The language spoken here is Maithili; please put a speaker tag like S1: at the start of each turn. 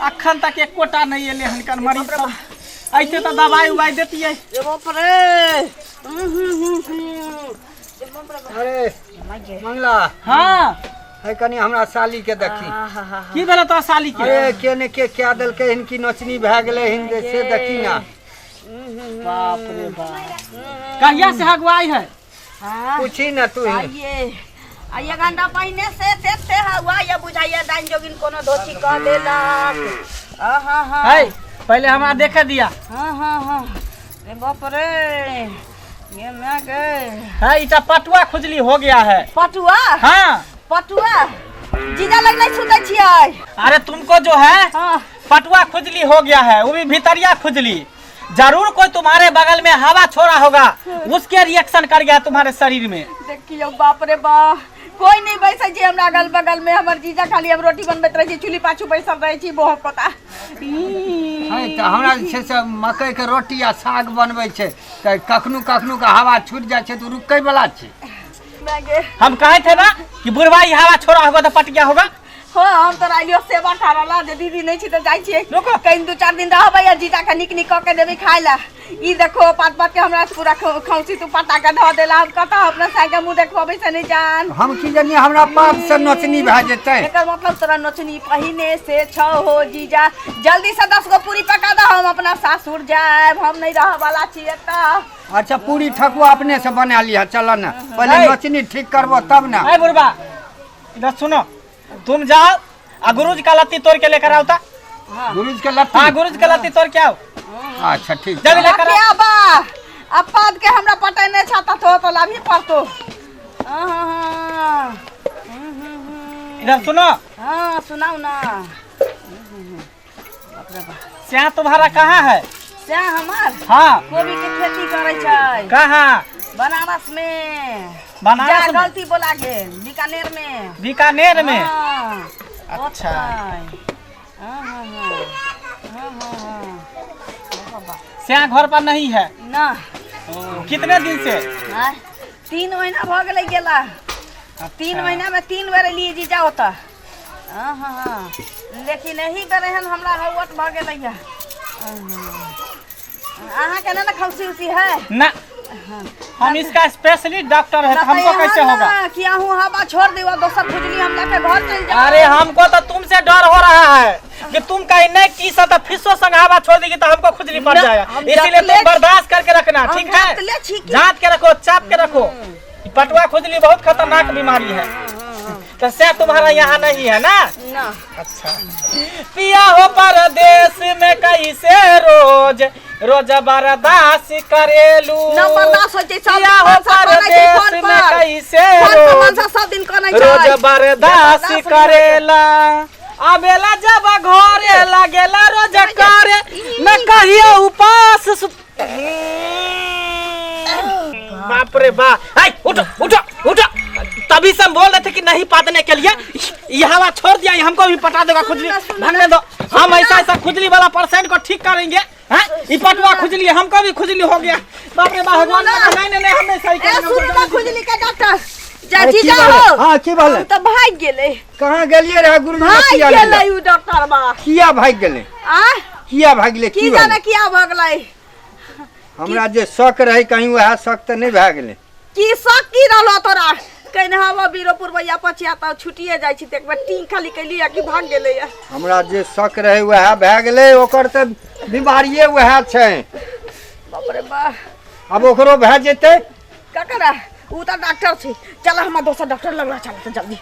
S1: अखन तक एकोटा नहि एलै हन कन मरीज सब। ऐते तऽ दवाई उवाई देतियै।
S2: रे बाप रे। हम्म, हम्म, हम्म, हम्म।
S3: अरे मंगला।
S1: हाँ।
S3: है कनी हमरा साली के देखी।
S1: की भेलै तोरा साली के?
S3: अरे के ने के क्या देलकै हन की नोचनी भए गेलै हन जे से देखी ना।
S1: बाप रे बाप, कहिया से हगवाई है?
S2: हाँ।
S3: पूछी ना तू ही।
S2: आइए आइए, घंटा पहिने से से से हवा ये बुझाइए डाइन जोगिन कोनो दोषी कह देलक। हाँ हाँ।
S1: है पहले हमरा देखे दिया।
S2: हाँ हाँ हाँ। रे बाप रे, ये मैं गए।
S1: है इटा पटुआ खुजली हो गया है।
S2: पटुआ?
S1: हाँ।
S2: पटुआ जीजा लग नहीं सुतै छियै।
S1: अरे तुमको जो है
S2: हाँ।
S1: पटुआ खुजली हो गया है, वो भी भीतरिया खुजली। जरूर कोई तुम्हारे बगल में हवा छोड़ा होगा, उसके रिएक्शन कर गया तुम्हारे शरीर में।
S2: देखियो बाप रे बा, कोई नहीं बैसै छै हमरा अगल बगल में। हमर जीजा खाली हम रोटी बनबैत रहै छी, चूल्ही पाछू बैसल रहै छी बहकता।
S3: है तऽ हमरा जे छै से मकई के रोटी आ साग बनबै छै तऽ कखनो कखनो के हवा छूटि जाइ छै तऽ रुकै वाला छै।
S1: हम कहे थे ना कि बुढ़वा ई हवा छोड़ा होगा तो पट गया होगा।
S2: हाँ, हम तो आइलियो सेवा करला जे दीदी नहीं छी तऽ जाइ छियै।
S1: रुको।
S2: कहीं 2-4 दिन रहबै आ जीजा के नीक नीक कऽ के देबै खाय ला। ई देखो पात पात के हमरा पूरा खौंसी तू पटा के धऽ देला। हम कतऽ अपना साई के मुँह देखबबै से नहीं जान।
S3: हम की जानिए हमरा पाप से नोचनी भए जेतै।
S2: एकर मतलब तोरा नोचनी पहिने से छौ हो जीजा। जल्दी से 10 गो पूरी पका दह, हम अपना सासुर जायब, हम नहीं रह वाला छी एतऽ।
S3: अच्छा पूरी ठकुआ अपने से बना लिहा, चल ना पहले
S1: है।
S3: नोचनी ठीक करबो तब ना।
S1: अरे बुढ़बा इधर सुनो, तुम जाओ आ गुरुज का लत्ती तोड़ के लेकर आओ ता।
S3: गुरुज के लत्ती?
S1: हाँ गुरुज का लत्ती तोड़ के आओ।
S3: अच्छा ठीक।
S1: जल्दी लेकर आओ।
S2: क्या बा अब पाद के हमरा पटेने छाता तो तो लाभी पड़तो। हाँ, हाँ, हाँ।
S1: इधर सुनो।
S2: हाँ सुनाओ ना।
S1: स्या तुम्हारा कहाँ है?
S2: स्या हमार?
S1: हाँ।
S2: कोबी के खेती करे छै।
S1: कहाँ?
S2: बनारस में।
S1: बनारस
S2: जा,
S1: में?
S2: गलती बोला गेल, बीकानेर में।
S1: बीकानेर में?
S2: हाँ।
S1: अच्छा।
S2: हाँ, हाँ, हाँ। हाँ, हाँ, हाँ।
S1: स्या घर पर नहीं है?
S2: ना।
S1: कितने दिन से?
S2: हाँ, 3 महीना भ गेलै गेला। 3 महीना में 3 बेर एलियै जीजा ओतऽ। हाँ, हाँ, हाँ। लेकिन एही बेर एहन हमरा हौवट भऽ गेलै। अहाँके नहि ने खौसी उसी है?
S1: ना, हम इसका स्पेशलिस्ट डॉक्टर है, तो हमको कैसे होगा?
S2: कि अहूँ हवा छोड़ दियो, दोसर खुजली हम लेके घर चल जाओ।
S1: अरे हमको तो तुमसे डर हो रहा है कि तुम कहीं नहीं की सा तो फिसो संग हवा छोड़ देगी तो हमको खुजली पड़ जाएगा, इसीलिए तुम बर्दाश्त करके रखना, ठीक है? जांच के रखो, चाप के रखो। पटुआ खुजली बहुत खतरनाक बीमारी है, तो से तुम्हारा यहाँ नहीं है ना?
S2: ना।
S1: अच्छा। पिया हो परदेश में कैसे रोज रोज बर्दाश्त करेलू।
S2: ना बर्दाश्त होइ छै, सब
S1: पिया हो
S2: दिन
S1: परदेश
S2: फोन
S1: में
S2: पर।
S1: कैसे
S2: फोन पर
S1: रोज
S2: मनसा सब दिन कनै छै।
S1: रोज बर्दाश्त
S2: बर्दाश्त नहि
S1: करेला। आबेला जब घरे लागेला रोज करे न कहियो उपास बाप रे बाप। आई उठो उठो उठो। तभी से हम बोल रहे थे कि नहीं पातने के लिए, ये हवा छोड़ दिया, ये हमको भी पटा देगा खुजली। भागने दो, हम ऐसा ऐसा खुजली वाला परसेंट को ठीक करेंगे। हैं? ये पटुआ खुजली, हमको भी खुजली हो गया। बाप रे बाप, भगवान, नहीं नहीं नहीं, हम नहीं सही
S2: ए,
S1: करेंगे,
S2: सुनू ना खुजली के डॉक्टर। जा
S3: अरे, की
S2: जीजा
S3: भेलै?
S2: हो।
S3: हाँ, की भेलै?
S2: हम तऽ भागि गेलै।
S3: कहाँ गेलियै रहे गुरुजी?
S2: भागि
S3: किया
S2: गेलै
S3: गेलै?
S2: उ डॉक्टर बा।
S3: किया भागि गेलै?
S2: आ?
S3: किया भागि गेलै?
S2: की
S3: की
S2: जाने
S3: भेलै?
S2: किया भगलै?
S3: हमरा जे शक रहै कहीं वएह शक तऽ नहि भए गेलै।
S2: की शक की रहलो तोरा? कहीं हवा बीरो पुरबैया पछिया तऽ छुटिए जाइ छी, तऽ एक बेर टींग खाली कैली आ कि भाग गेलै।
S3: हमरा जे शक रहै वएह भए गेलै, ओकर तऽ बीमारिये वएह छै।
S2: बाप रे बा।
S3: आब ओकरो भए जेतै।
S2: ककरा? उ तऽ डॉक्टर छै। चल हमरा दोसर डॉक्टर लगला, चल तऽ जल्दी।